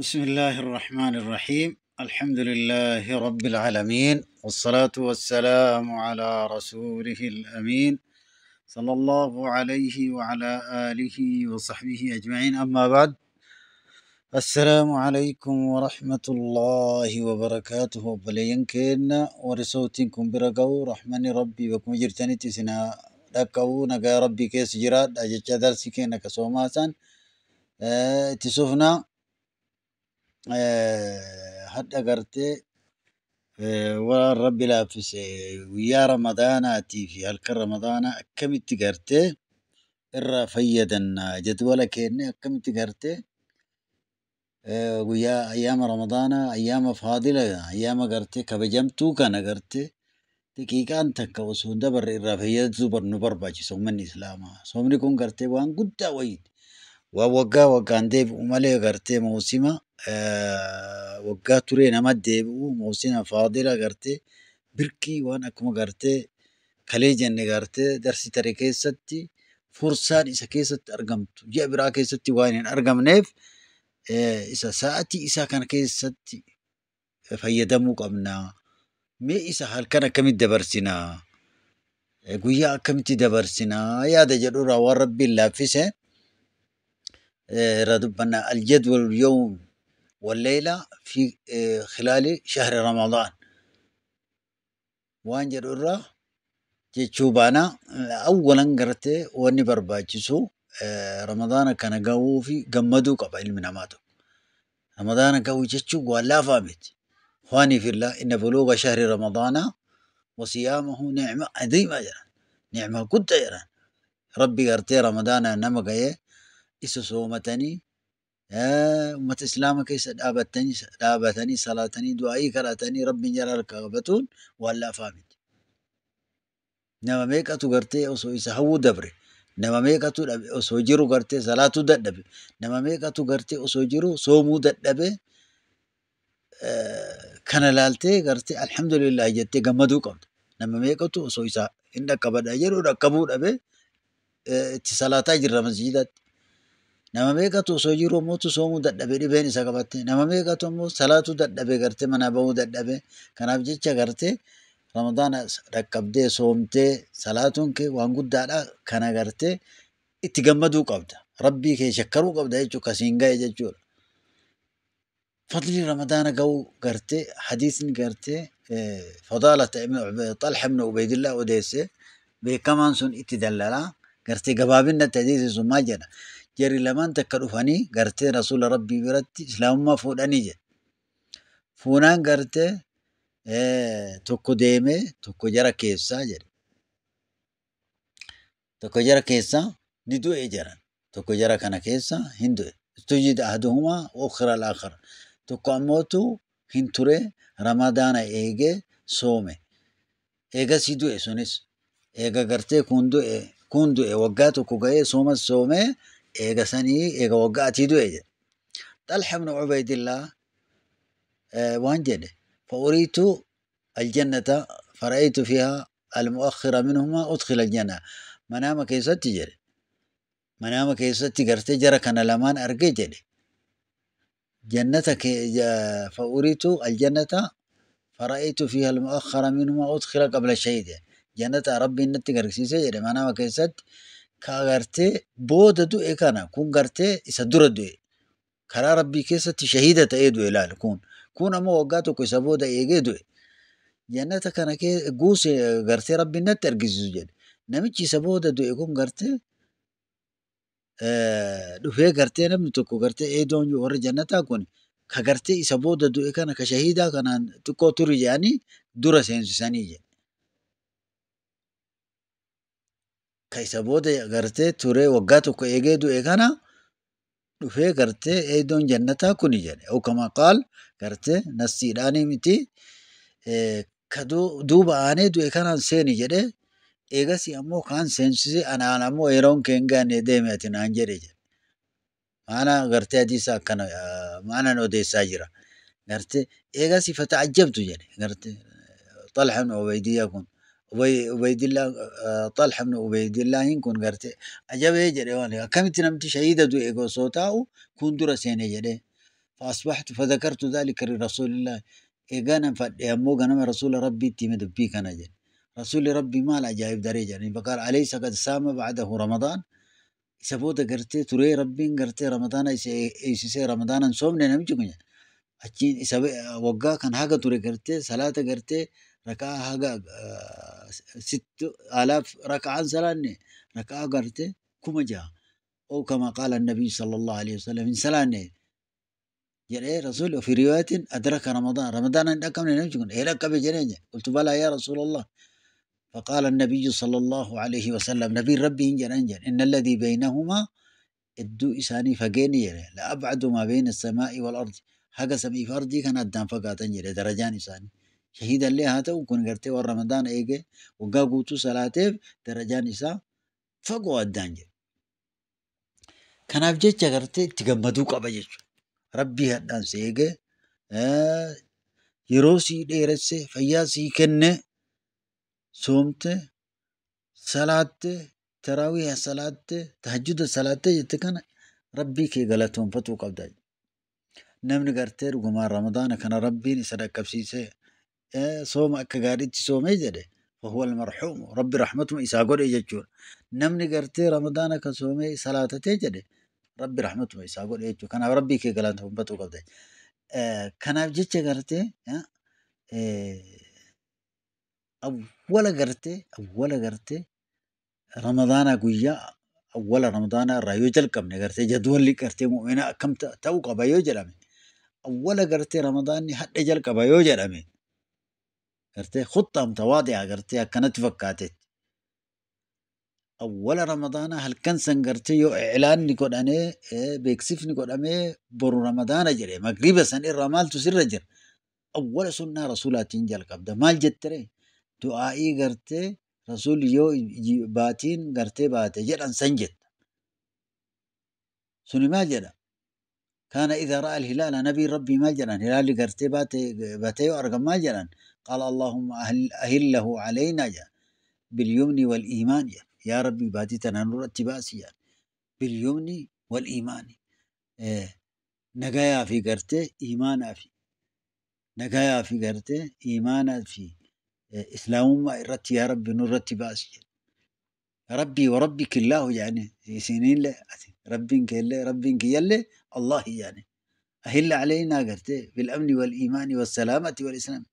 بسم الله الرحمن الرحيم. الحمد لله رب العالمين، والصلاة والسلام على رسوله الأمين صلى الله عليه وعلى آله وصحبه أجمعين. أما بعد، السلام عليكم ورحمة الله وبركاته. Obboleeyyan keenya warri sautiin kun bira ga'u, rahmanni Rabbii bakkuma jirtanitti isin haa dhaqqabu. Nagaa Rabbii keessa jiraadha jecha darsii keenya ka soomaa san itti sufna. Hadha gartee waan Rabbi laaffise guyyaa Ramadaanaatii fi halkan Ramadaanaa akkamitti gartee irraa fayyadanna, jadwala keenya akkamitti gartee guyyaa ayyaama Ramadaanaa, ayyaama faadila, ayyaama gartee kabajamtuu kana gartee daqiiqaan takka osoo hin dabarre irraa fayyaduu nu barbaachisa uummanni Islaamaa. Soomni kun gartee waan guddaa wayiiti. Waan waggaa waggaan deebi'u malee gartee moosima waggaa turee nama deebi'u, moosima faadila gartee birkii waan akkuma gartee kalee jenne gartee darsi tare keessatti fursaan isa keessatti argamtu ji'a biraa keessatti waan hin argamneef isa sa'atii isaa kana keessatti fayyadamuu qabna. Mee isa halkan akkamitti dabarsinaa? Guyyaa akkamitti dabarsinaa? Yaada jedhurraa waan Rabbiin laaffise irraa dubbanna. الجدول اليوم والليلة في خلال شهر رمضان waan jedhu irraa jechuu baana. Awwalan gartee wanni barbaachisu Ramadaana kana gahuu fi gammaduu qaba ilmi namaa tokko. Ramadaana gahuu jechuun waan laafaa miti. إخواني في الله، إن بلوغ شهر رمضان وصيامه نعمة عظيمة jedhan. Ni'ma guddaa jedhan. Rabbi gartee Ramadaana nama gahee isa soomatanii uummata Islaama keessa dhaabatanii salaatanii du'aayii kadhatanii Rabbiin jala harka qabatuun waan laafaa miti. Nama meeqatu gartee osoo isa hawwuu dabre. Nama meeqatu osoo jiru gartee salaatuu dadhabe. Nama meeqatu gartee osoo jiru soomuu dadhabe. Kana laaltee gartee alhamdulillah jettee gammaduu qabda. Nama meeqatu osoo isa hin dhaqqabadha jedhu dhaqqabuu dhabe, itti salaataa jirra masjiidatti. Nama meeqatu osoo jiru ammoo soomuu dadhabe, dhibeen isa qabatte. Nama meeqatu ammoo salaatuu dadhabe, gartee manaa bahuu dadhabe. Kanaaf jecha gartee Ramadaana dhaqqabdee soomtee salaatuun kee waan guddaadha. Kana gartee itti gammaduu qabda. Rabbii kee shakkaruu qabda jechuudha, kasiin ga'e jechuudha. Fadli Ramadaana ga'uu gartee hadiisni gartee Fadaalata Xalha ibn Ubaydillah odeesse beekamaan sun itti dallalaa. Gartee gabaabinatti hadiisni sun maal jedha? Jarri lamaan takka dhufanii gartee Rasuula Rabbii biratti Islaamummaa fuudhanii jedha. Fuunaan gartee tokko deemee tokko jara keessaa jedhe. Tokko jara keessaa ni du'e jedhan. Tokko jara kana keessa hin du'e. استشهد أحدهما وأخر الآخر. Tokko ammootu hin ture, Ramadaana eegee soome. Eegasii du'e sunis. Eega gartee kun du'e waggaa tokko ga'ee sooma soomee eega sanii eega waggaa atii du'e jedhe. Xalha ibn Ubaydillah waan jedhe: فأريت الجنة فرأيت فيها المؤخر منهما أدخل الجنة. Manaama keessatti jedhe. Manaama keessatti gartee jara kana lamaan arge jedhe. Jannata فأريت الجنة فرأيت فيها المؤخر منهما أدخل قبل الشهيد. Jannata Rabbiin natti garsiise jedhe manaama keessatti, ka gartee booda du'e kana kun gartee isa dura du'e. Karaa Rabbii keessatti shahiida ta'ee du'e ilaali kun. Kun ammoo waggaa tokko isa booda eegee du'e. Jannata kana guuse gartee Rabbiin natti argisiisu jedhe. Namichi isa booda du'e kun gartee dhufee gartee namni tokko gartee eedoon warri jannataa kun ka gartee isa booda du'e kana ka shahiidaa kanaan xiqqoo turi jedhanii dura seensisanii jedhe. Ka isa booda gartee turee waggaa tokko eegee du'e kana dhufee gartee eedoon jannataa kuni jedhe. أو كما قال gartee nassiidhaanii miti, ka duuba aanee du'e kanaan seeni jedhee eegasii ammoo kaan seensisee anaan ammoo yeroon kee hin gaanne deeme ati naan jedhe jedhe. Maana gartee hadiisa akkana maanaan odeessaa jira. Gartee eegasii فتعجبت jedhe gartee Xalha ibn Ubaydiyyaa kun, Ubaydillah, Xalha ibn Ubaydillaahin kun gartee ajabee jedhe, waan akkamitti namti shahiida du'e osoo taa'u kun dura seene jedhee. فأصبحت فذكرت ذلك لرسول الله. إيقانا فأمو غنم رسول ربي تيمد بي كان جن. رسول ربي مال عجائب درجة يعني. فقال أليس قد سام بعده رمضان؟ سبوت قرتي تري ربي قرتي رمضان إيسي رمضان صومنا نمجي كنيا. أجين وقا كان حاجة تري قرتي صلاة قرتي ركعة حاجة 6000 ركعة سلاني ركعة قرتي كم جاء أو كما قال النبي صلى الله عليه وسلم إن سلاني يعني رسول. وفي رواية أدرك رمضان رمضان عندك من نمجي إيه لك بجنينة. قلت بلى يا رسول الله. فقال النبي صلى الله عليه وسلم نبي ربي إنجل إنجل إن الذي بينهما الدو إساني فقيني لأبعد ما بين السماء والأرض. حاجة سمي فردي كان أدام فقات إنجل درجان إساني شهيدا لها هذا وكون قرتي والرمضان إيجي وقاقوتو صلاتيف درجان إسا فقوا أدان جل. كان أبجيت قرتي تجمدوك أبجيت ربي هدان سيجي يروسي ديرسي فياسي كنه صومت صلاة تراويح صلاة تهجد صلاة جتكن ربي كي غلطهم فتو قبض نمن قرتي رغما رمضان كان ربي نسدق كبسيسه صوم أكا صوم جده فهو المرحوم ربي رحمته إسا قد يجور. نمن قرتي رمضان كصومي صلاة تجده ربي رحمته إسا قد يجور. كان ربي كي غلطهم فتو قبض كان جتش قرتي أول قرتي رمضان قويا أول رمضان رايو جلكم نقرتي جدول لي قرتي مؤمنة كم توقع بيو جلمي أول قرتي رمضان حتى جلك بيو جلمي قرتي خطة متواضعة قرتي كانت فكاتت أول رمضان هل كان سنقرتي يو إعلان نقول أنا بيكسف نقول أنا برو رمضان جري مغرب سن الرمال تسر جر أول سنة رسولات جلك أبدا مال جتري دعائي قرتي رسول يو باتين قرتي باتي جران سنجد سني ما جرى كان إذا رأى الهلال نبي ربي ما جران هلال قرتي باتي باتي وأرقم ما جران قال اللهم أهله علينا جا باليمن والإيمان جا يا ربي باتي تنانور اتباسي باليمن والإيمان نجايا في قرتي إيمانا في نجايا في قرتي إيمانا في إسلام ما إرتي يا ربي نور اتباسي ربي وربك الله يعني سنين له ربك كله ربك يله الله يعني أهل علينا قرتي بالأمن والإيمان والسلامة والإسلام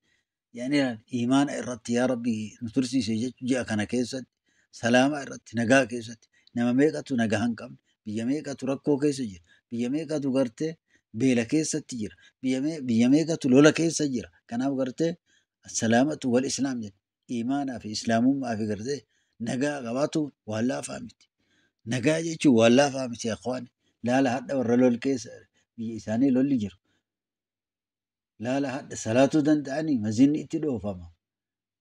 يعني إيمان إرتي يا ربي نترسي سجد جاء كان كيسد سلامة إرتي نجا كيسد نما ميقاتو نجاهن كم بيا ركو كيسد بيا ميقاتو قرتي بيلا كيسد تجر بيا ميقاتو لولا كيسد جرا كان قرتي السلامة والإسلام جن إيمان في إسلام ما في قرتي نجا غباتو ولا فهمت نجا جيتشو ولا فهمت يا إخوان لا لا حتى ورلو الكيس بيساني لولي جر لا لا حتى صلاة دندعني مزين اتدو فما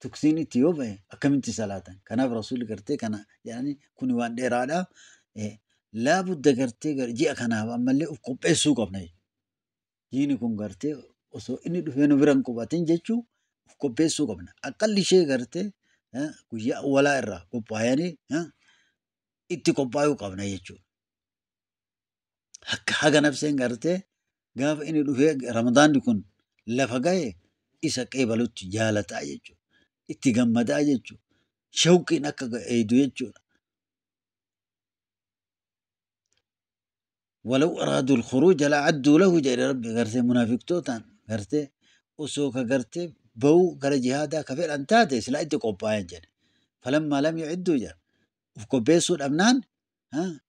تكسيني تيوبه أكمنتي صلاة كان رسول قرتي كان يعني كوني وان ديرادا إيه لا بد قرتي جي كان أما اللي قبسو قبني جيني كون قرتي وسو إني دفينو بران قباتين جيتشو قبسو قبنا أقل شيء قرتي guyyaa awwalaa irraa qophaa'anii itti qophaa'uu qabna jechuudha. Akka haga nafseen gartee gaafa inni dhufee ramadaanni kun lafa ga'e isa qeebalutti jaalataa jechuudha. Itti gammadaa jechuudha. Shawqiin akka eeydu jechuudha. ولو أرادوا الخروج لأعدوا له jedhe rabbi gartee munaafiqtootaan gartee osoo ka gartee بو قال جهادا كفيل أن تاتي لا إنت قباين جن فلما لم يعدوا جن وكبيسوا الأمنان ها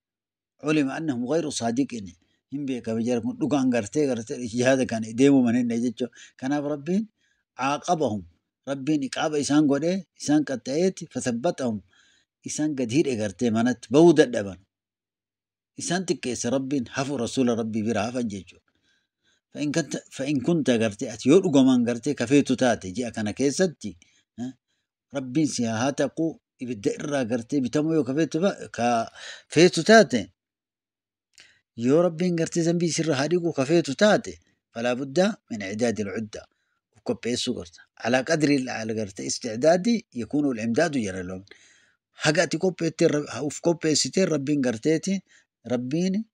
علم أنهم غير صادقين هم بيك بجركم لقان قرتي قرتي جهادا كان يديموا من هنا يجتشو كان ربين عاقبهم ربين إقاب إسان قده إسان قتأيت فثبتهم إسان قدير إقرتي منت بودة دبن إسان تكيس ربين حفو رسول ربي برعفا جيجو فإن كنت قرتي أتيور قمان قرتي كفيتو تاتي جاء كان كيستي ربي سياها تقو يبدأ إرى قرتي بتمويو كفيتو تاتي يو ربي قرتي زنبي سر هاريقو كفيتو تاتي فلا بد من إعداد العدة وكبيسو قرتي على قدر على قرتي استعدادي يكون الإمداد جرى لهم حقاتي كوبيتي وفي كوبيستي ربي قرتيتي ربيني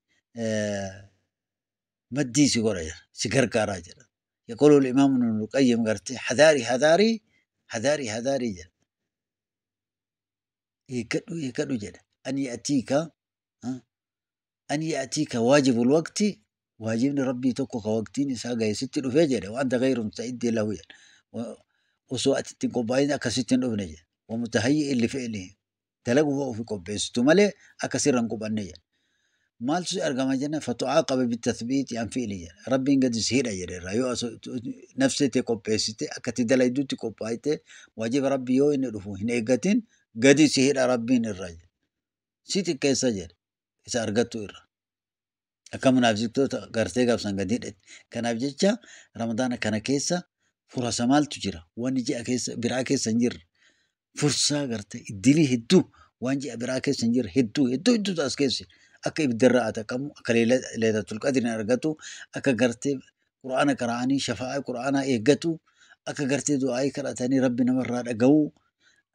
Maddii si godha jedha. Si gargaaraa jedha. Yaqulu al-imaam Ibnul Qayyim gartee hadaari hadaari hadaari hadaari jedha. Eeggadhu eeggadhu jedha. An ya'tiika an ya'tiika waajibul waqti, waajibni rabbii tokko ka waqtiin isaa gahe sitti dhufee jedhe, wa anta ghayru musta'iddi lahu jedha. Osoo ati ittiin qophaa'in akkasitti hin dhufne jedha. Wa mutahayyi'in li fi'lihi, dalaguuf ofi qopheessitu malee akka sirra hin quphanne jedha. Maaltu si argama jenna, fatu'aaqaba bitathbiiti an fi'li jedha. Rabbiin gadi si hidha jedhe irraa yoo nafsee tee qopheessite akka itti dalaydutti qophaa'ite waajiba rabbii yoo inni dhufu hin eeggatin gadi si hidha rabbiin irraa jedha. Si xiqqeessa jedha isa argattu irra. Akka munaafiqtoota gartee gaafsan gadi hidhate. Kanaaf jecha Ramadaana kana keessa furasa maaltu jira? Wanni ji'a keessa biraa keessa hin jirre. Fursaa gartee iddilii hedduu waan ji'a biraa keessa hin jirre hedduu hedduu hedduutu as keessa. Akka ibiddarraa ataqamu, akka Leelatul Qadriin argatu, akka gartee Qur'aana qara'anii shafa'aa Qur'aanaa eeggatu, akka gartee du'aayii kadhatanii rabbi namarraa dhaga'u,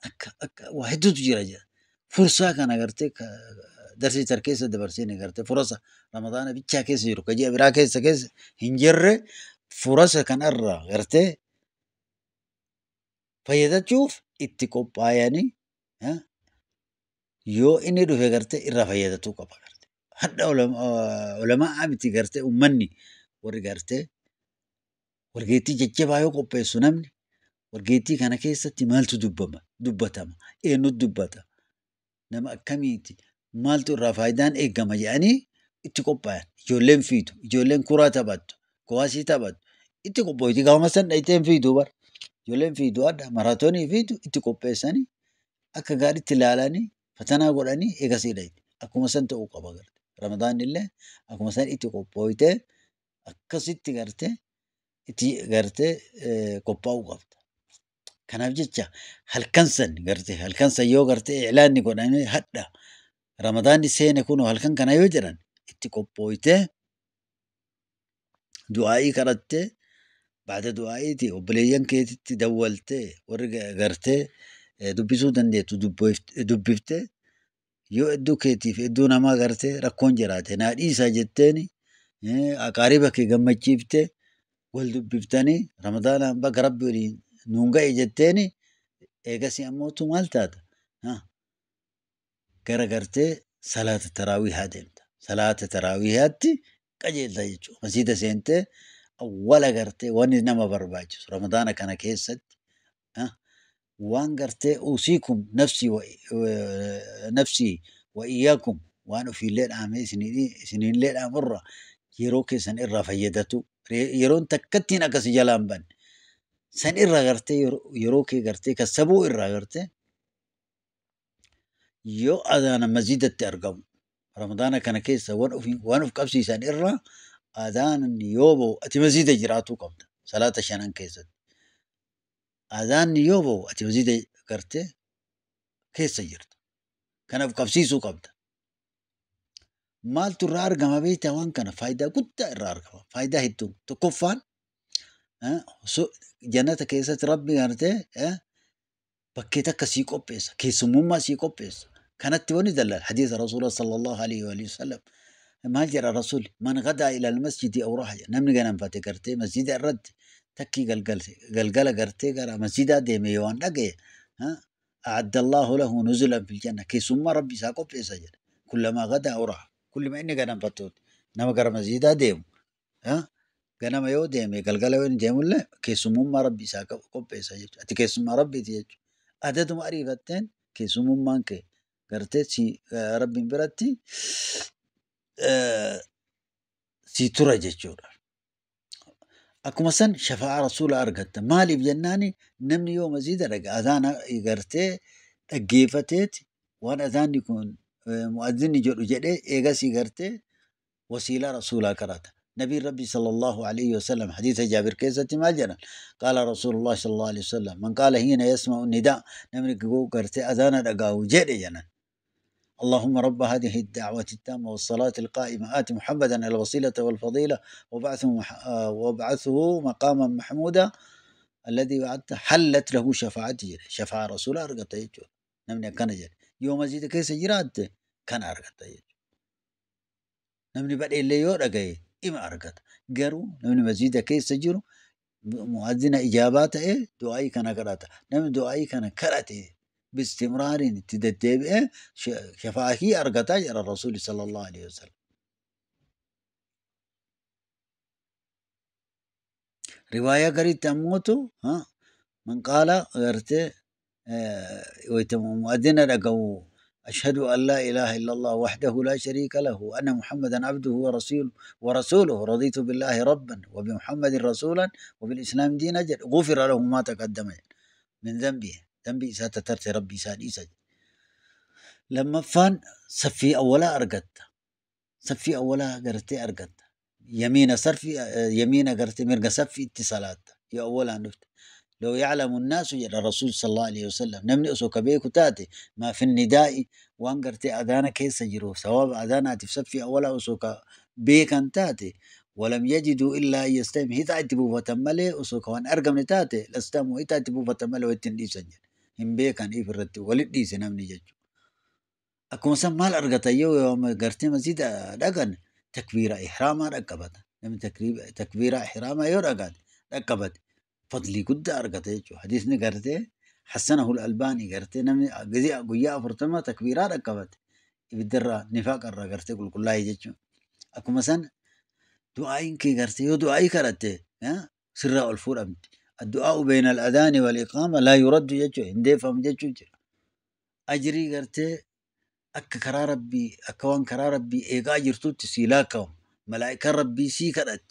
akka akka waa hedduutu jira jedha. Fursaa kana gartee darsii tar keessa dabarsine gartee furasa Ramadaana bichaa keessa jiru ka ji'a biraa keessa keessa hin jirre furasa kanarraa gartee fayyadachuuf itti qophaayanii yoo inni dhufe gartee irraa fayyadatuu qaba gartee. Hadha ulamaa miti gartee uummanni warri gartee walgeettii jajjabaa yoo qopheessu namni walgeettii kana keessatti maaltu dubbatama, eenyutu dubbata, nama akkamiiti, maaltu irraa faayidaan eegama jedhanii itti qophaayan. Ijoolleen fiitu, ijoolleen kuraa taphattu, kuwaasii taphattu, itti qophooti. Gaafuma san dhayitee hin fiitu bara. Ijoolleen fiitu hadha maraatoonii fiitu itti qopheessanii akka gaariitti ilaalanii fatanaa godhanii eegasii dhayite. Akkuma san ta'uu qaba garte. Ramadaan illee akkuma san itti qophooytee akkasitti gartee itti gartee qophaa'uu qabda. Kanaaf jecha halkan san gartee halkan san yoo gartee i'laanni godhamee hadha Ramadaanni seene kunoo halkan kana yoo jedhan itti qophooytee du'aa'ii kadhattee baada du'aa'iiti obboleeyyan keetitti dawwaltee warri gartee dubbisuu dandeettu dubbiftee yoo hedduu keetiif hedduu namaa gartee rakkoon jiraate naa dhiisaa jetteeni aqaariba kee gammachiiftee wal dubbiftanii Ramadaanaan baga rabbi waliin nuun ga'e jetteeni eegasii ammootu maal taata? Gara gartee salaata taraawihaa deemta. Salaata taraawihaatti qajeelta jechuudha. Masjiida seentee awwala gartee wanni nama barbaachisu Ramadaana kana keessatti waan gartee usiikum nafsii wa iyyakum waan ofiillee dhaamee isiniillee dhaamurra yeroo keessan irraa fayyadatu. Yeroon takkattiin akkasi jalaa hin banne. San irraa gartee yeroo kee gartee kassabuu irraa gartee yoo adaana masjidatti argamu Ramadaana kana keessa waan of qabsiisan irraa adaanan yoo ba'u ati masjida jiraatuu qabda. Salaata shanan keessatti. Adaanni yoo ba'u ati masjida gartee keessa jirta. Kanaaf qabsiisuu qabda. Maaltu irraa argama beektaa waan kana? Faayidaa guddaa irraa argama. Faayidaa hedduu. Tokkoffaan jannata keessatti rabbi gartee bakkee takka sii qopheessa. Keessummummaa sii qopheessa. Kanatti wanni dallal hadiisa Rasuula sallallahu alaihi wa sallam. Maal jedha Rasuulli? Man gadaa ila almasjidi aw raha. Namni ganamfate gartee masjida irratti takkii galgala gartee gara masjidaa deeme yoo waan dhagaye a'adda Allahu lahu nuzulan fil janna. Keessummaa rabbi isaa qopheessa jedha. Kullamaa gadaa aw raha. Kulluma inni ganamfattuuti. Nama gara masjidaa deemu. Ganama yoo deeme galgala yoo inni deemullee keessummummaa rabbi isaa qopheessa jechuudha. Ati keessummaa rabbiiti jechuudha. Adaduma ariifatteen keessummummaan kee gartee si rabbiin biratti si tura jechuudha. Akkuma san shafa'aa rasuula argatta. Maaliif jennaani namni yoo masjiida dhaga azaana gartee dhaggeeffateeti waan azaanni kun mu'azzinni jedhu jedhee eegasii gartee wasiilaa rasuulaa kadhata. Nabiin Rabbi sallallahu alayhi wa sallam hadiisa Jaabir keessatti maal jedhan? Qaala Rasuulullah sallallahu alayhi wa sallam man qaala hiina yasma'u nidaa namni gartee azaana dhaga'u jedhe jedhan. اللهم رب هذه الدعوة التامة والصلاة القائمة آت محمدا الوسيلة والفضيلة وابعثه مقاما محمودا الذي وعدته حلت له شفاعتي شفاعة رسول أرقت يجو نمني كان جل يوم زيد كيس جرات كان أرقت يجو نمني بدء اللي يورقي Ima argata. Garuu namni masjiida keessa jiru mu'azzina ijaabaa ta'e du'aayii kana kadhata. Namni du'aayii kana kadhate bistimraariin itti deddeebi'ee shafaa'ii argataa jedha Rasuulli sallallahu alaihi wasallam. Riwaayaa gariitti ammootu man qaala gartee mu'azzina dhaga'u أشهد أن لا إله إلا الله وحده لا شريك له وأن محمدا عبده ورسوله رضيت بالله ربا وبمحمد رسولا وبالإسلام دينا غفر له ما تقدم من ذنبه ذنبي ستترت ربي ساديسا. لما فان صفي أولا أرقدت صفي أولا قرتي أرقدت يمين صرفي يمين قرتي مرقى صفي اتصالات يا أولا نفت. لو يعلم الناس جل الرسول صلى الله عليه وسلم نمني أسوك بيكو تاتي ما في النداء وانقرتي أذانا كيس جرو ثواب أذانا تفسفي أولا أسوك بيكا تاتي ولم يجدوا إلا يستهم هتعتبوا فتملي أسوك وان أرقم تاتي لاستهموا هتعتبوا فتملي ويتندي سنجر هم بيكا إيه في الرتب ولدي سنمني ججو أكون سمال أرقتيو يوم قرتي مزيد دقن تكبير إحراما ركبت لم تكبير إحراما يرقد ركبت فضلي قد أرقته حديثني قرته حسنه الألباني قرته نمي قزي قيا فرتما تكبيرا ركبت يبدر نفاق الرقرته كل كلها يجتشو أكو مثلا دعائين كي قرته يو دعائي كرته ها سر الفور أمت الدعاء بين الأذان والإقامة لا يرد يجتشو هندي فهم يجتشو أجري قرته أك كرا ربي أكوان كرا ربي إيقا جرتو تسيلاكم ملائكة ربي سي كرت.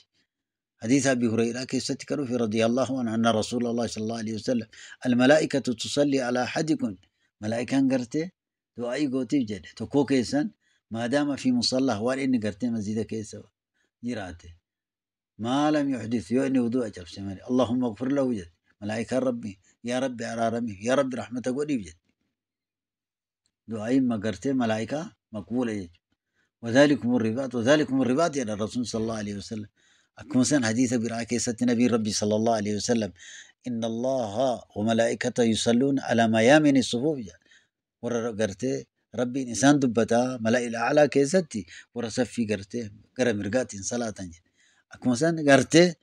حديث أبي هريرة كيست في رضي الله عنه أن رسول الله صلى الله عليه وسلم الملائكة تصلي على أحدكم ملائكة قرته دعائي قوتي جد تكو كيسا ما دام في مصلى وإن قرته مزيد كيسا جراته ما لم يحدث يؤني وضوء أجر سماني اللهم اغفر له جد ملائكة ربي يا ربي أرارمي يا ربي رحمتك ودي جد دعائي ما قرته ملائكة مقبولة جد. وذلكم الرباط وذلكم الرباط يا الرسول صلى الله عليه وسلم. أكون سن حديث برعاية النبي ربي صلى الله عليه وسلم إن الله وملائكته يصلون على ميامن الصفوف ورا ربي إنسان دبتا ملائكة الأعلى كيستي ورا صفي قرته قرا مرقات صلاة أكون سن قرته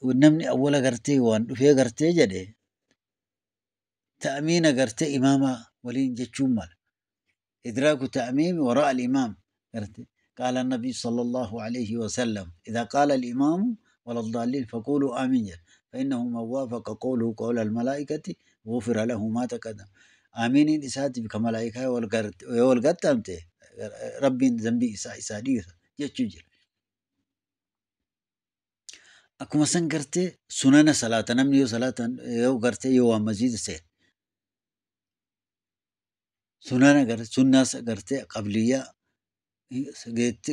ونمني أولا قرته وان في قرته جده تأمين قرته إمامة ولين جتشمل إدراك تأميم وراء الإمام قرته. قال النبي صلى الله عليه وسلم إذا قال الإمام ولا الضالين فقولوا آمين فإنه من وافق قوله قول الملائكة غفر له ما تقدم. آمين إساتي بك ملائكة والقتمته ربي ذنبي إساء إساديث جتشجر. أكما سنقرتي سنن صلاة نمني صلاة يو قرتي يو مزيد سير سنن قرتي سنة قرتي قبلية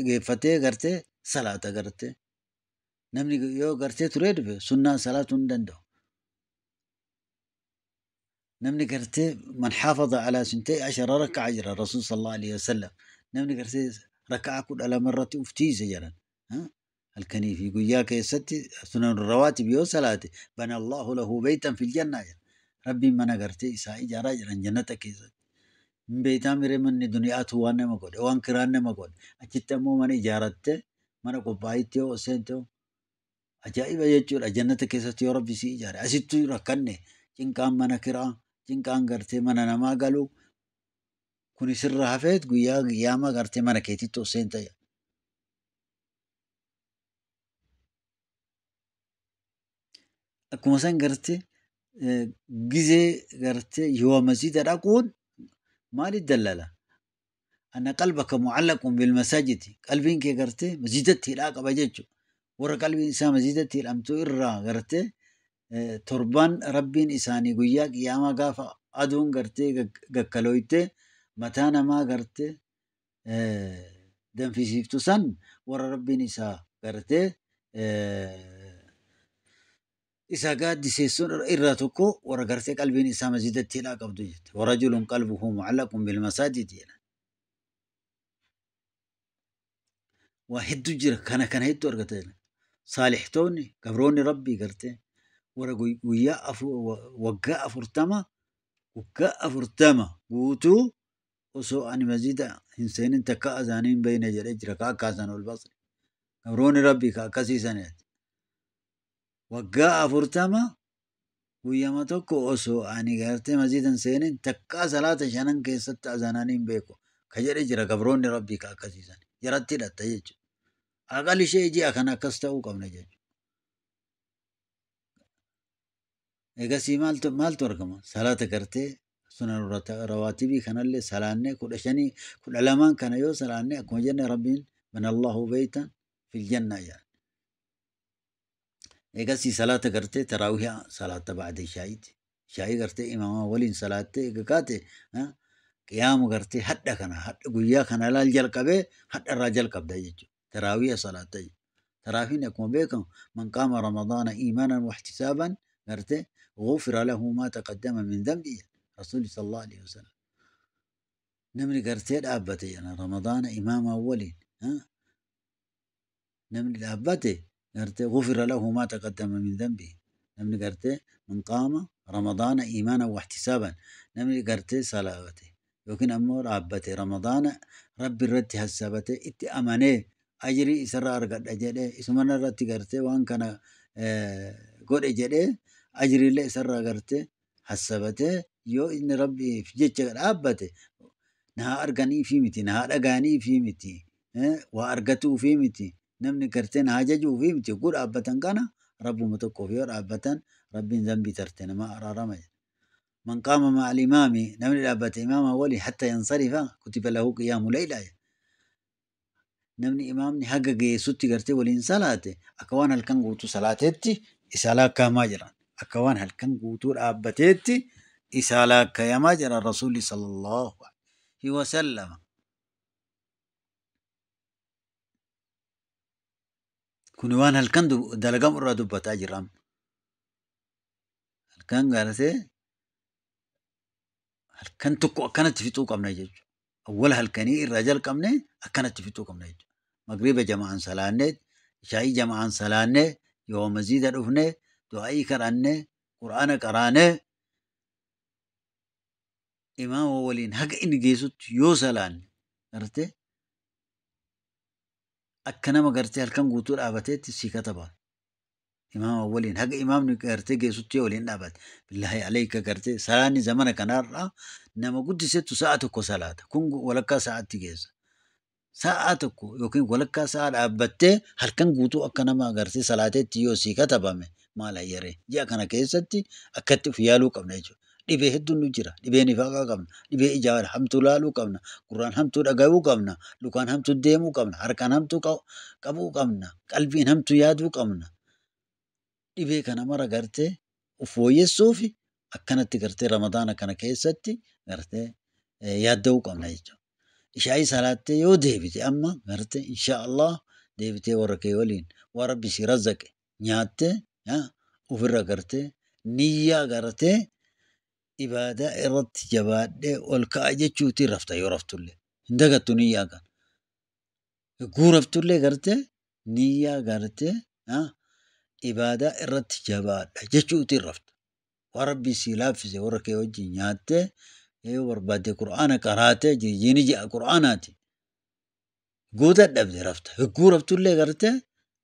geeffatee gartee salaata gartee namni yoo gartee turee dhufe sunnaan salaatuu hin danda'u. Namni gartee man xaafada alaa sintay ashara raka'a jira rasuul sallallahu alaihi wasallam namni gartee raka'a 12 irratti uftiise jedhan halkanii fi guyyaa keessatti sunan rawaatib yoo salaate bana allahu lahu baytan fil janna jedha rabbiin mana gartee isaa ijaaraa jedhan jannata keessatti. Beeytaa miree manni duniyaatu waan nama godhe waan kiraan nama godhe achitti ammoo mana ijaaratte mana qophaa'itti yoo seente ajaa'iba jechuudha jannata keessatti yoo rabbi si ijaare asittu rakkanne cinqaan mana kiraa cinqaan gartee mana namaa galu kuni sirra hafeet guyyaa qiyaamaa gartee mana keetitti seente. Akkuma san gartee gizee gartee yoo masjiida dhaquun مال الدلالة أن قلبك معلق بالمساجد قلبين كي قرتي مسجدتي لا قبجتشو ورا قلبي إنسان مسجدتي الأمتو إرى قرتي تربان ربين إساني قياك ياما قافا أدون قرتي قكالويتي متانا ما قرتي دم في سيفتو سن ورا ربين إسا قرتي إذا قاد سيسون إراتكو ورا قرتي قلبين إسا مسجدتي لا قبضو جت ورجل قلبه معلق بالمساجد واحد جرا كان كان هيدو أرقتين صالح توني قبروني ربي قرتي ورا ويا وقا أفرتما وقا أفرتما قوتو Osoo ani masjida hin seenin takka azaanii hin beeyne jedhee jira ka akka Hasanul Basri. Gabroonni Rabbii ka akkasiisaniiti. Waggaa 40 guyyama tokko osoo ani gartee masjida hin seenin takkaa salaata shanan keessatti azaananii hin beeku ka jedhe jira gabroonni Rabbii ka akkasiisan. Jaratti hidhatta jechuudha. Aqal ishee ji'a kana akkas ta'uu qabna jechuudha. Egasii maaltu argama? Salaata gartee sunan rawaatibii kanallee salaannee 15 12 kana yoo salaannee akkuma jenne Rabbiin banallahu beeytan fil jannaa jedha. Egasii salaata gartee taraawihaa salaata ba'da ishaa'iiti. Ishaa'ii gartee imaamaa waliin salaattee eega kaate qiyaamu gartee hadha kana hadha guyyaa kana laal jalqabee hadha irraa jalqabda jechuudha. Taraawiha salaatta jechuudha. Taraawiin akkuma beekamu man qaama ramadaana iimaanan wahtisaaban gartee غفر له ما تقدم من ذنبه رسول صلى الله عليه وسلم. Namni gartee dhaabbate jedha ramadaana imaama waliin namni dhaabbate gartee غفر له ما تقدم من ذنبه. Namni gartee man qaama ramadaana iimaanan wahtisaaban namni gartee salaate yookiin ammoo dhaabbate ramadaana rabbi irratti hassabate itti amanee ajrii isarraa argadha jedhee isuma irratti gartee waan kana godhe jedhee ajriillee isarraa gartee hassabatee yoo inni rabbiif jecha dhaabbate na arganii fi miti, na dhaga'anii fi miti, waa argatuu fi miti, namni gartee na ajajuu fi miti. Yogguu dhaabbatan kana rabbuma tokkoof yoo dhaabbatan rabbiin zambii tarte nama araarama jedha. Man qaama ma'al imaami namni dhaabbate imaama waliin hatta yansarifa kutiba lahu qiyaamu layla jedha. Namni imaamni haga geessutti gartee waliin salaate akka waan halkan guutuu salaateetti isaa lakkaa'amaa jiran. Akka waan halkan guutuu dhaabbateetti isaa lakkaa'amaa jiran Rasuulli sallallahu alaihi wasallam. Kun waan halkan dalagamu irraa dubbataa jirra. Halkan gartee halkan tokko akkanatti fixuu qabna jechuudha. Awwala halkanii irraa jalqabne akkanatti fixuu qabna jechuudha. Magriba jama'aan salaannee, ishaa'ii jama'aan salaannee, yoo masjida dhufne, du'aa'ii kadhannee, qur'aana qaraanee, imaama waliin haga inni geessutti yoo salaanne gartee akka nama gartee halkan guutuu dhaabateetti sii kataba. Imaama waliin haga imaamni gartee geessutti yoo waliin dhaabate. Billaahi alayka gartee salaanni zamana kanarraa nama guddisettu sa'a tokko salaata. Kun walakkaa sa'aatti geessa. Sa'a tokko yookiin walakkaa sa'a dhaabbattee halkan guutuu akka nama gartee salaateetti yoo sii katabame maal hayyaree. Ji'a kana keessatti akkatti of yaaluu qabna jechuudha. Dhibee hedduun nu jira. Dhibee nifaaqaa qabna. Dhibee ijaa hamtuu laaluu qabna. Gurraan hamtuu dhaga'uu qabna. Lukaan hamtuu deemuu qabna. Harkaan hamtuu qabuu qabna. Qalbiin hamtuu yaaduu qabna. Dhibee kana mara gartee of fooyyessuuf akkanatti gartee ramadaana kana keessatti gartee yaadda'uu qabna jechuudha. Ishaa'ii salaattee yoo deebite amma gartee insha Allah deebitee warra kee waliin waan rabbi si razzaqe nyaattee ofirra gartee niyyaa gartee ibaadaa irratti jabaadhee ol ka'a jechuutiin rafta yoo raftullee. Hin dagattu niyyaa kana. Yogguu raftullee gartee niyyaa gartee ibaadaa irratti jabaadha jechuutiin rafta. Waan rabbi si laaffise warra kee wajjin nyaattee yoo barbaadde qur'aana qaraatee jirjiini ji'a qur'aanaati. Guuta dhabde rafta. Yogguu raftullee gartee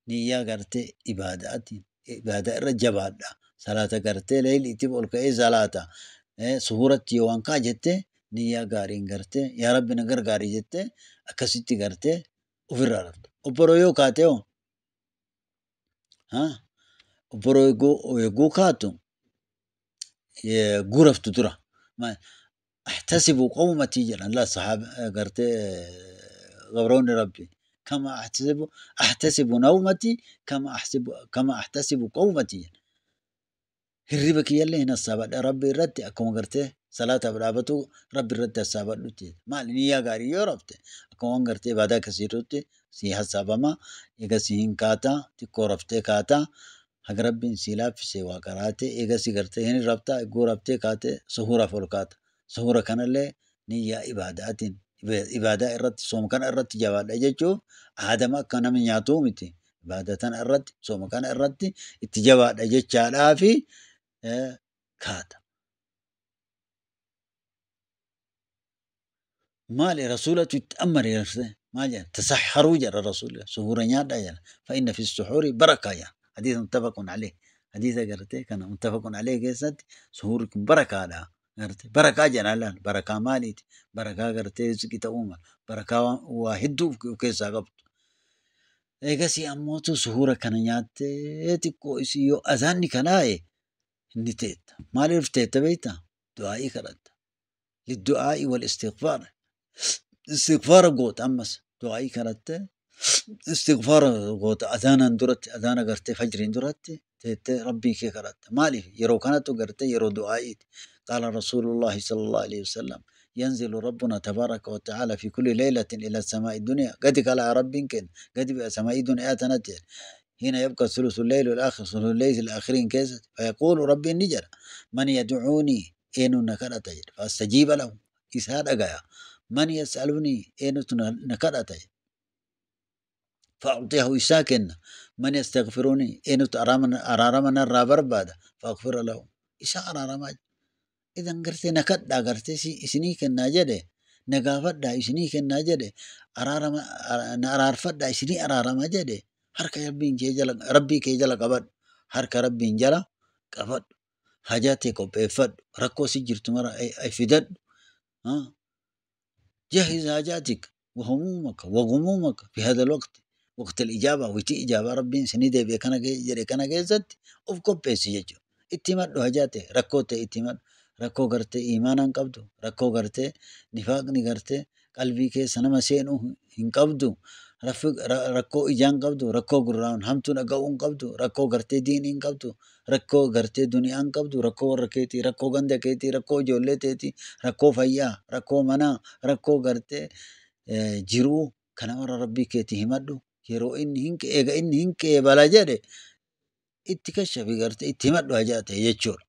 niyyaa gartee ibaadaatiin ibaadaa irra jabaadha. Salaata gartee leeyliitiif ol ka'ee salaata. Suhuuratti yoo waan ka'a jettee niyyaa gaariin gartee yaa rabbi na gargaari jettee akkasitti gartee ofirraa rafta. Obboroo yoo kaate hoo? Obboroo yogguu kaatu guraftu dura. Ahtasibu qawmatii jedhan laa sahaaba gartee gabroonni rabbi. Kama ahtasibu nawmatii kama ahtasibu qawmatii jedhan. Hirriba kiyyallee hin hassaabadha rabbi irratti akkuma gartee salaataaf dhaabatu rabbi irratti hassaabadhutti. Maali niyyaa gaarii yoo rafte akkuma waan gartee ibaadaa akkasiirutti si hassaabama. Egasii hin kaataa xiqqoo raftee kaataa haga rabbiin si laaffise waa qaraatee egasii gartee hin raftaa egguu raftee kaatee suhuuraaf ol kaata. Suhuura kanallee niyyaa ibaadaatiin ibaadaa irratti sooma kana irratti jabaadha jechuuf aadama akka namni nyaatuu miti. Ibaadaa tana irratti sooma kana irratti itti jabaadha jechaadhaafi kaata. Maali rasuulatu itti ammare gartee maal jedha tasaxaruu jedha rasuulli suhuura nyaadhaa jedha fa inna fi suhuuri barakaa jedha hadiisa muttafaqun alayh hadiisa gartee kana muttafaqun alayh keessatti suhuurri kun barakaadha gartee barakaa jedha laal barakaa maaliiti barakaa gartee rizqii ta'uu mala barakaa waa hedduu of keessaa qabdu. Eegasii ammootu suhuura kana nyaattee xiqqoo isii yoo azaanni kanaa'e ni teetta. Maaliif teetta beektaa? Du'aa'ii kadhatta. Liddu'aa'i wal istighfaar. Istighfaara goota ammas du'aa'ii kadhattee istighfaara goota azaanaan duratti azaana gartee fajriin duratti teettee rabbii kee kadhatta. Maaliif yeroo kanattu gartee yeroo du'aa'iiti. Qaala rasuulullaahi sallallahu alaihi wasallam ينزل ربنا تبارك وتعالى في كل ليلة إلى السماء الدنيا قد قال رب كن قد سماء الدنيا تنتهي هنا يبقى ثلث الليل والآخر ثلث الليل الآخرين كيس فيقول ربي النجر من يدعوني إن نكرت فأستجيب له إسهاد أجايا من يسألني إن نكرت فأعطيه إساكن من يستغفرني إن أرارمنا الرابر بعد فأغفر له إسا أرارما إذا قرتي نكدا قرتي إسني كنا جده نقافدا إسني كنا جده أرارما نأرارفدا إسني أرارما جده harka rabbiin kee jala rabbii kee jala qabadhu harka rabbiin jala qabadhu hajaa tee qopheeffadhu rakkoo si jirtu mara fidadhu جهز حاجاتك وهمومك وغمومك في هذا الوقت وقت الإجابة ويتي إجابة ربي سنيدي بكنا جري كنا جزت أوف قبيس يجو اتمد حاجاته ركوته اتمد ركو قرته إيمانا قبضو ركو قرته نفاق نقرته قلبي كي سنما سينو هن قبضو rakkoo ijaan qabdu, rakkoo gurraan hamtuun dhaga'uun qabdu, rakkoo gartee diiniin qabdu, rakkoo gartee duniyaan qabdu, rakkoo warra keetii, rakkoo ganda keetii, rakkoo ijoollee teetii, rakkoo fayyaa, rakkoo manaa, rakkoo gartee jiruu kana warra rabbii keetii himadhu yeroo inni hin eega inni hin qeebala jedhe itti kashafi gartee itti himadhu hajaa ta'e jechuudha.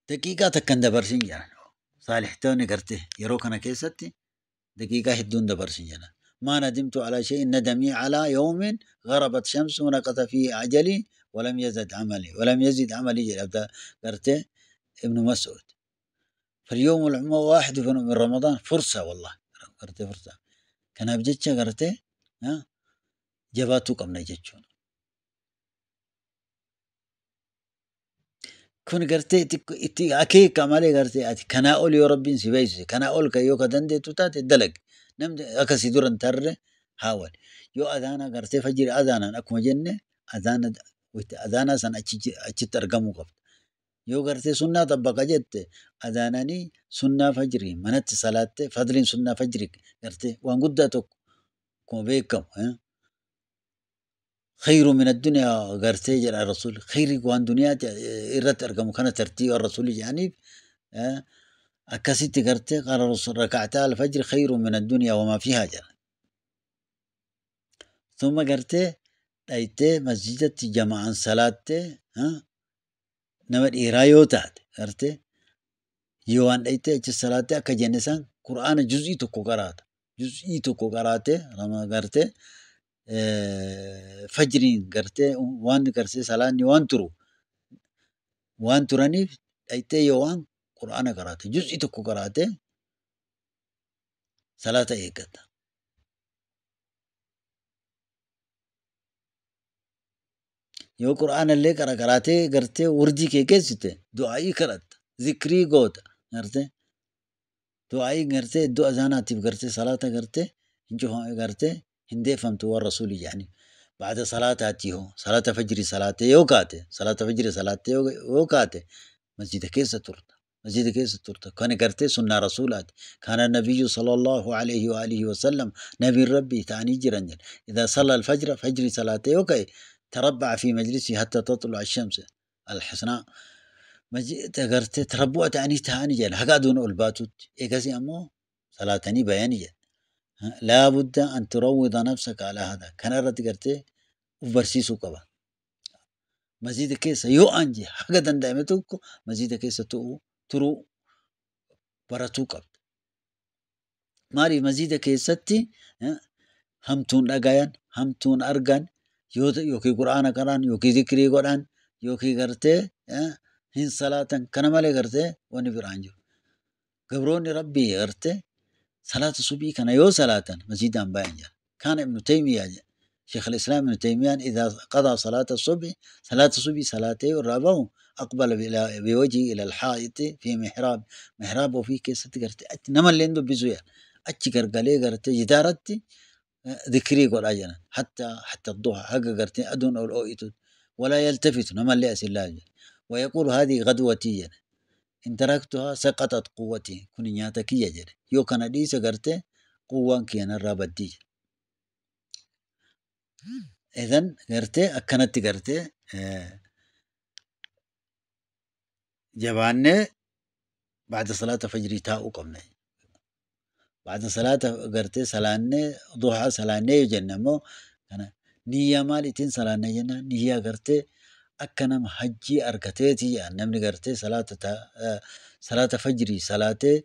Daqiiqaa takkan dabarsin jedhan. صالحتوني قرته يرو كان كيستي دقيقة هدون دبرسن جنا ما ندمت على شيء ندمي على يوم غربت شمس ونقط فيه عجلي ولم يزد عملي ولم يزد عملي قرته ابن مسعود فاليوم العمى واحد من رمضان فرصة والله قرته فرصة كان بجتش قرته ها جباتو قمنا جتشون kun gartee itti akeeka malee gartee ati kanaa ol yoo rabbiin si beeksise kanaa ol kan yoo ka dandeettu taate dalagi namni akkasii dura hin tarre haawal yoo adaana gartee fajjiri adaanaan akkuma jenne adaana adaanaa san achitti argamuu qabda yoo gartee sunnaa xabbaqa jette adaananii sunnaa fajrii manatti salaatte fadliin sunnaa fajrii gartee waan guddaa tokko akkuma beekamu. خير من الدنيا قرتي جل الرسول خير وان دنيا إرت أرقم كان ترتيب الرسول يعني أكست قرتي قال الرسول ركعتا الفجر خير من الدنيا وما فيها جل ثم قرتي أيتي مسجدة جماعة صلاة ها نمر إيرايوتات قرتي يوان أيتي صلاة كجنسان قرآن جزئي تكو قرات جزئي تكو قراته رما قرتي fajriin gartee waan gartee salaanni waan turu waan turaniif dhaytee yoo waan qur'aana qaraate juz'i tokko qaraate salaata eeggata. Yoo qur'aana illee qaraatee gartee wurdii kee geessite du'aa'ii kadhatta zikrii goota gartee du'aa'ii gartee iddoo azaanaatiif gartee salaata gartee hin cufame gartee هندي فهمت هو الرسول يعني بعد صلاة هو صلاة فجر صلاة يوكاته صلاة فجر صلاة يوكاته مسجد كيس ترتا مسجد كيس ترتا كان قرتي سنة رسولات كان النبي صلى الله عليه وآله وسلم نبي ربي تعني جرنجل إذا صلى الفجر فجر صلاة يوكاي تربع في مجلسه حتى تطلع الشمس الحسناء مسجد قرتي تربع تعني تعني جل هقادون الباتوت إيكاسي أمو صلاة بيانية لا بد أن تروض نفسك على هذا كان رد قرتي وبرسيسو قبا مزيد كيسة يو أنجي حقا دائمتوكو مزيد كيسة ترو براتو قبل ماري مزيد كيستي همتون أغايان همتون أرغان يوكي قرآن قرآن يوكي ذكري قرآن يوكي قرتي Hin salaatan kana malee gartee wanni biraan jiru. Gabroonni Rabbii gartee salaata subii kana yoo salaatan masjidaan bayan jira. Kaana Ibnu Taymiyaa jedha. Sheekh al-Islaam Ibnu Taymiyaan idaa qadaa salaata subi salaata subii salaatee irraa bahu aqbala biwajhi ila al-haa'iti fi mihraab mihraab ofii keessatti gartee achi namallee hin dubbisu jedha. Achi gargalee gartee jidaaratti dhikrii godhaa jedhan. Hatta duha haga gartee aduun ol oo'itu walaa yaltafitu namallee as hin laalu jedha. ويقول هذه غدوتي jedha. إن تركتها سقطت قوتي kun nyaata kiyya jedhe. Yoo kana dhiise gartee quwwaan kiyya narraa baddii jedhe. Idan gartee akkanatti gartee jabaannee bacda salaata fajrii taa'uu qabna. Bacda salaata gartee salaannee duhaa salaannee yoo jenne ammoo kana niyyaa maaliitiin salaanna jennaan niyyaa gartee akka nama hajjii argateeti jedhan namni gartee salaata fajrii salaatee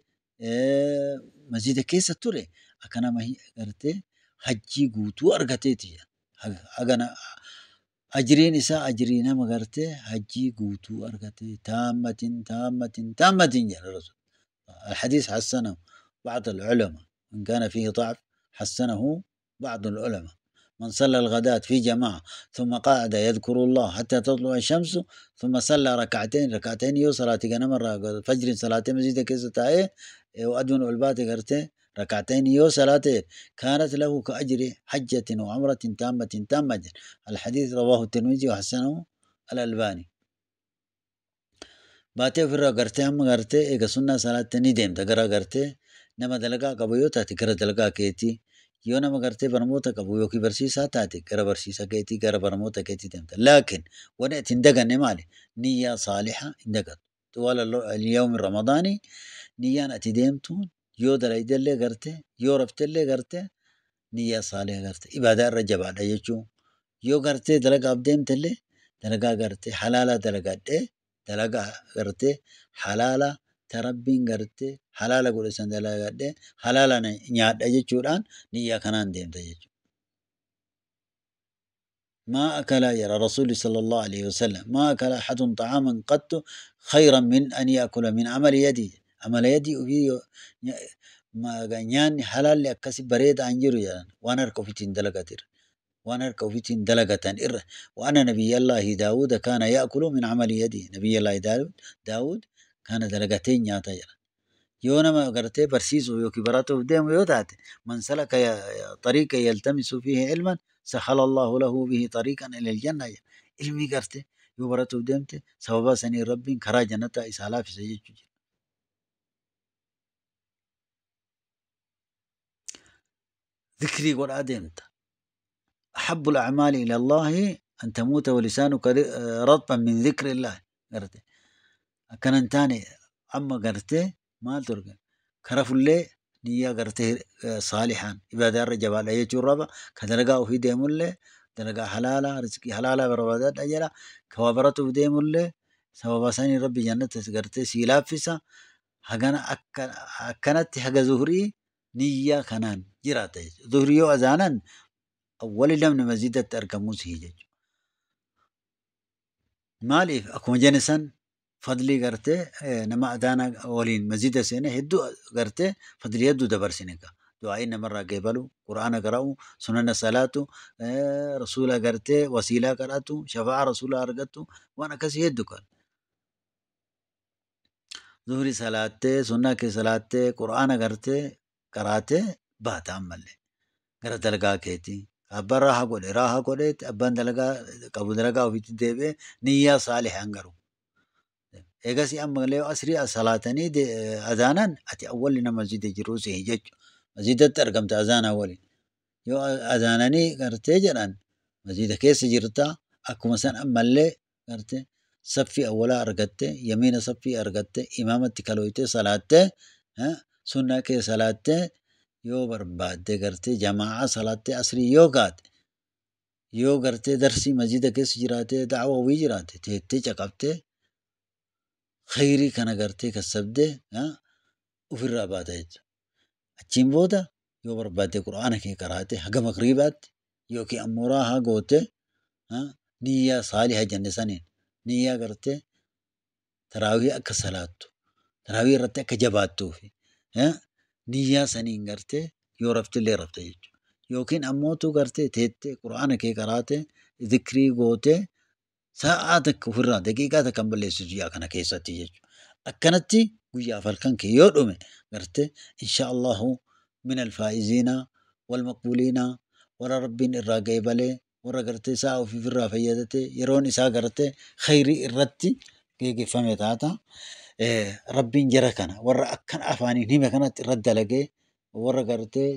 masjida keessa ture akka nama gartee hajjii guutuu argateeti jedhan. Hagana ajriin isaa ajrii nama gartee hajjii guutuu argatee taammatin taammatin taammatin jedha Rasuul. الحديث حسنه بعض العلماء إن كان فيه ضعف حسنه بعض العلماء. من صلى الغداة في جماعة ثم قعد يذكر الله حتى تطلع الشمس ثم صلى ركعتين ركعتين يو صلاة مرة فجر صلاة مزيد كيسة وأدون البات قرتين ركعتين يو صلاة كانت له كأجر حجة وعمرة تامة تامة. الحديث رواه الترمذي وحسنه الألباني. باتي في قرتي هم قرتي إيجا سنة صلاة ندم تقرأ قرتي نما دلقا قبيو تاتي كرا دلقا كيتي yoo nama gartee barnoota qabu yookiin barsiisaa taate gara barsiisaa keetii gara barnoota keetii deemta. Laakiin wanni ati hin daganne maali? Niyyaa saaliha hin dagattu. Tuwaala yawmi ramadaanii niyyaan ati deemtuun yoo dalaydellee gartee yoo raftellee gartee niyyaa saaliha gartee ibaadaa irra jabaadha jechuun yoo gartee dalagaaf deemtellee dalagaa gartee halaala dalagadhee dalagaa gartee halaala rabbiin gartee halaala godhe san dalagadhee halaala nyaadha jechuudhaan niyyaa kanaan deemta jechuudha. ما أكل يرى رسول صلى الله عليه وسلم ما أكل أحد طعاما قط خيرا من أن يأكل من عمل يدي عمل يدي وفي ما nyaanni halaalli akkasi bareeda an jiru jedhan waan harka ofiitiin dalagatir waan harka ofiitiin dalagatan irra. وأنا نبي الله داود كان يأكل من عمل يدي نبي الله داود kana dalagatee nyaata jedha. Yoo nama gartee barsiisuu yookiin baratuuf deemu yoo taate man salaka طريقا يلتمس فيه علما سهل الله له به طريقا إلى الجنة. Ilmi gartee yoo baratuuf deemte sababa sanii Rabbiin karaa jannataa isaa laaffisa jechuudha. Dhikrii godhaa deemta. أحب الأعمال إلى الله أن تموت ولسانك رطبا من ذكر الله. Gartee akkanan taane amma gartee maal turge karafullee niyyaa gartee saalihaan ibaadaa irra jabaadha jechuun raba ka dalagaa ofii deemullee dalagaa halaalaa rizqii halaalaa barbaadadha jedha ka waa baratuuf deemullee sababa sanii rabbi jannata gartee sii laaffisa. Hagana akkanatti haga zuhurii niyyaa kanaan jiraata jechuudha. Zuhurii yoo azaanan awwali namni masjidatti argamuu sii jechuudha. Maaliif akkuma jenne san fadlii gartee nama adaana waliin masjida seene hedduu gartee fadlii hedduu dabarsine egaa. Du'aa'iin namarraa geebalu, quraana qara'u, sunana salaatu, rasuula gartee wasiilaa kadhatu, shafaa'a rasuula argattu waan akkasii hedduu kan. Zuhri salaattee, sunnaa kee salaattee, quraana gartee qaraatee baata ammallee gara dalagaa keetii. Abbaan raahaa godhe raahaa godheetti abbaan dalagaa qabu dalagaa ofiitti deebi'ee niyyaa saalihaan garuu. Eegasii ammallee asrii salaatanii azaanan ati awwalli nama masjida jiruu sihi jechuudha. Masjidatti argamta azaanaa waliin. Yoo azaananii gartee jedhan masjida keessa jirta akkuma san ammallee gartee saffii awwalaa argatte yamiina saffii argatte imaamatti kalooytee salaattee sunnaa kee salaattee yoo barbaadde gartee jamaa'a salaattee asrii yoo kaate yoo gartee darsii masjida keessa jiraatee da'awaa wayii jiraate teettee caqabtee khayrii kana gartee kassabdee ofirraa baata jechuudha. Achiin booda yoo barbaadde quraana kee qaraate haga magriibaatti yookiin ammoo raahaa goote niyyaa saaliha jenne saniin niyyaa gartee Taraawii akka salaattu, taraawii irratti akka jabaattuufi niyyaa saniin gartee yoo raftillee rafte jechuudha. Yookiin ammootu gartee teettee quraana kee qaraatee zikrii gootee sa'aa takka ofirraa daqiiqaa takka hin balleessitu ji'a kana keessatti jechuudha. Akkanatti guyyaaf halkan kee yoo dhume gartee insha Allahu min alfaa'iziina wal maqbuuliina, warra rabbiin irraa ga'e balee, warra gartee sa'a ofiifirraa fayyadatee yeroon isaa gartee khayrii irratti geggeeffame taata. Rabbiin jara kana warra akkan afaaniin hime kanatti irratti dalagee, warra gartee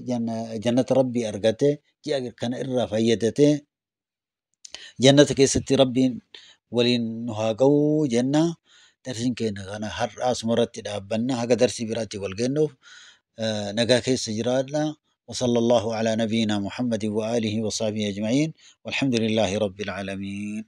jannata rabbii argatee ji'a kana irraa fayyadatee jannata keessatti rabbiin waliin nu haa ga'uu jenna. Darsiin keenya kana har'aa asumarratti dhaabbanna, haga darsii biraatti wal geennuuf nagaa keessa jiraadha. وصلى الله على نبينا محمد وآله وصحبه أجمعين والحمد لله رب العالمين.